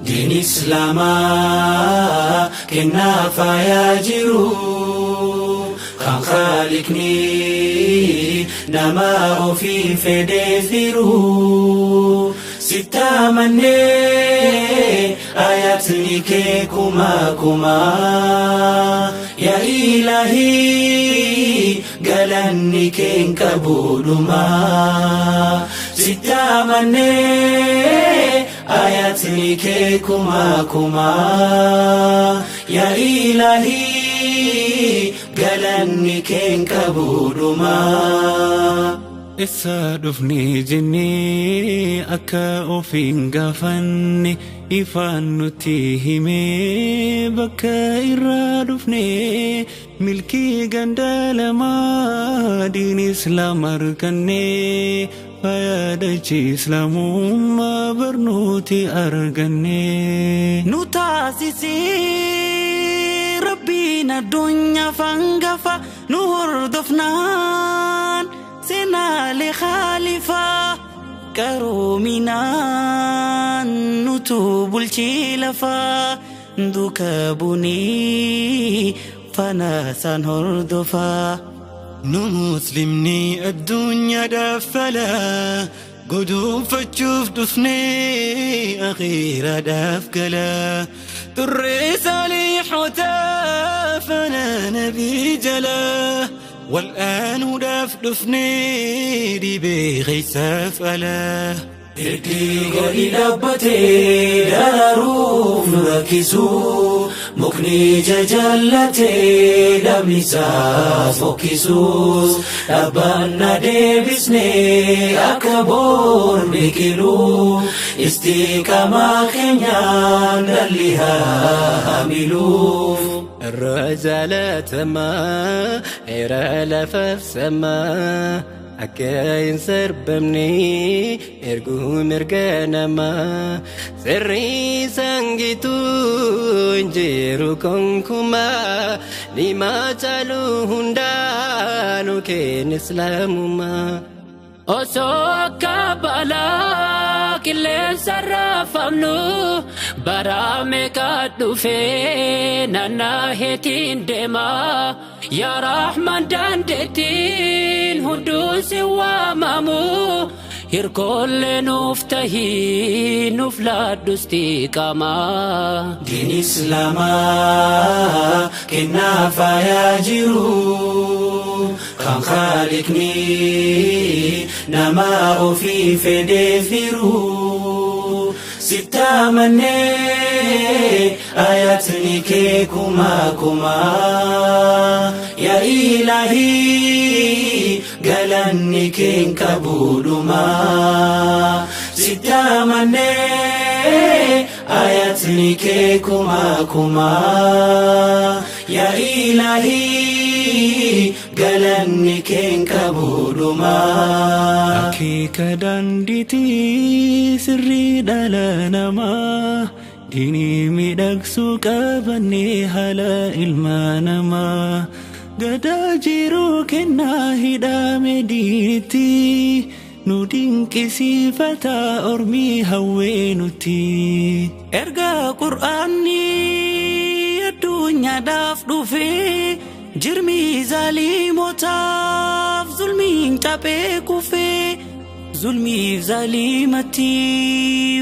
Diin Islaamaa kennaa faayaa jiru kan Khaliqni nama ofii fedhee firu. Sitti amannee, ayatni kee kuma kuma, yaa Ilaahii, galanni kee hin qabu dhuma. Sitti amannee, ayatni kee kuma kuma, yaa Ilaahii, galanni kee hin qabu dhuma. Eessa dhufne jennee akka ofiin gaafanne, ifaan nutti himee bakka irraa dhufne. Milkii ganda lamaa diin Islaam arganne, fayyadachi Islaamummaa barnuuti arganne. Nu taasisee Rabbiin addunyaa fangafa, nu hordofnaan seenaalee khaalifaa, qaroominaan nutu bulchii lafaa, duuka bunii faana isaan hordofaa. Nu Muslimni addunyaadhaaf falaa guduunfachuuf dhufnee akhiiraadhaaf galaa, turree saalihotaa faana nabii jalaa wal'aanuudhaaf dhufnee dhibee keessaaf alaa. Iddii gadi dhaabbatee dararuuf nu rakkisu, mukni jajallatee dhabni isaa fokkisus, dhaabbanna deebisnee akka boor biqilu, istiqaamaa keenyaan dhalli haa hamiluuf. Irra jaalatamaa era lafaaf samaa, akka hin sarbamne erguu mirga namaa, sirrii sangituu hin jiru konkumaa, nimaa caalu hundaa nu kenna Islaamumaa. Osoo akka balaa qilleensa raafamnu, bara meeqa dhufee nannaaheetiin deema. Yaa Rahman, dandeettiin hunduu si waamamu, hirkoollee nuuf tahii, nuuf laadhu istiqaamaa. Diin Islaamaa kennaa faayaa jiru kan Khaliqni nama ofii fedhee firu. Sitti amannee, ayatni kee kuma kuma, yaa Ilaahii, galanni kee hin qabu dhuma. Sitti amannee, ayatni kee kuma kuma, yaa Ilaahii, galanni kee hin qabu dhuma. Akeeka daandiitii sirrii dhala namaa, diinii miidhagsuu qabannee haala ilma namaa, gadaa jiruu kennaa hidhame diinitti, nu dinqisiifata ormii hawwee nutti. Erga Qur'aanni addunyaadhaaf dhufee, jirmi zaalimotaaf zulmiin caphee kufee, zulmiif zaalimatti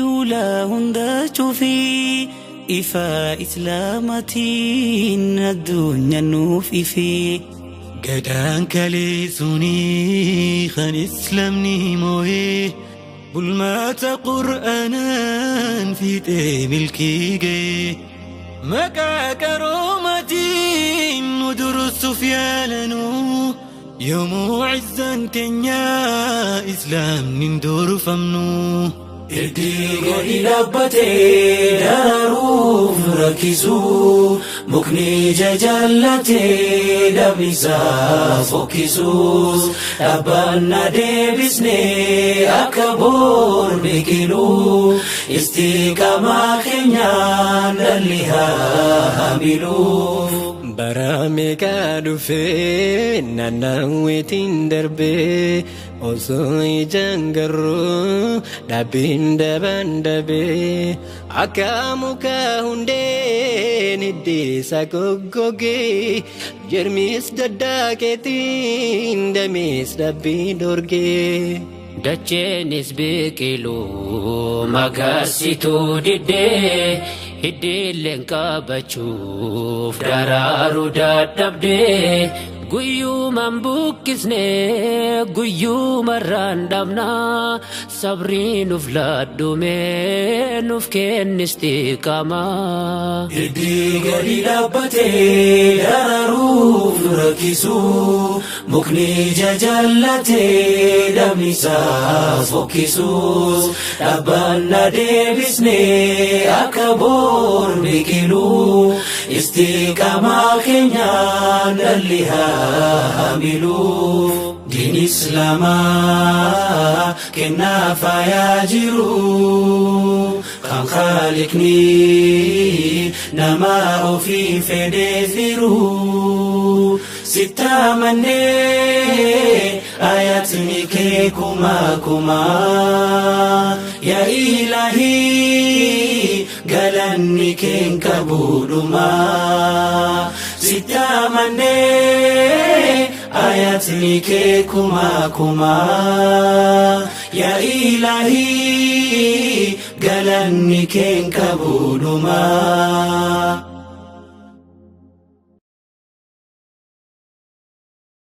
hulaa hunda cufee, ifa Islaamatiin addunyaa nuuf ifee. Gadaan kaleessuunii kan Islaamni moo'ee, bulmaata Qur'aanaan fiixee milkii ga'ee, maqaa qaroomaatiin nu dursuuf yaalanuu, yoomuu izzaan keenyaa Islaamni hin durfamnu. Hiddi gadi dhaabbatee dararuuf rakkisu, mukni ija jallatee dabnisaa fokkisus, dhaabbanna deebisnee akka bor biqilu, istiqaamaa keenyaan dhalli haa hamilu. Bara meeqa dhufee naannawweetiin darbee, osoo ijaan garuu dhaabbiin daban dabee, akka muka hundeen hiddiisa goggogee, jirmis daddaaqeetiin damees dhabbii dorgee. Dacheenis biqiluu magarsituu diddee, hiddiilleen qabachuuf daraaruu dadhabdee, guyyuuman buqqisnee guyyuumarraan dhabnaa, sabrii nuuf laadhumee nuuf kennistiqaamaa. Hiddi gadi dhaabbatee dararuuf rakkisu, mukni ija jallatee dabnisaa fokkisus, dhaabbanna deebisnee akka bor biqilu, istiqaamaa keenyaan dhalli haa hamilu. Diin Islaamaa kennaa faayaa jiru, kan Khaliqni nama ofii fedhee firu. Sittamannee ayatni kee kuma kuma, yaa Ilaahii, galanni keen qabuudhuma. Sittamannee ayatni kee kuma kuma, yaa Ilaahii, galanni keen qabuudhuma.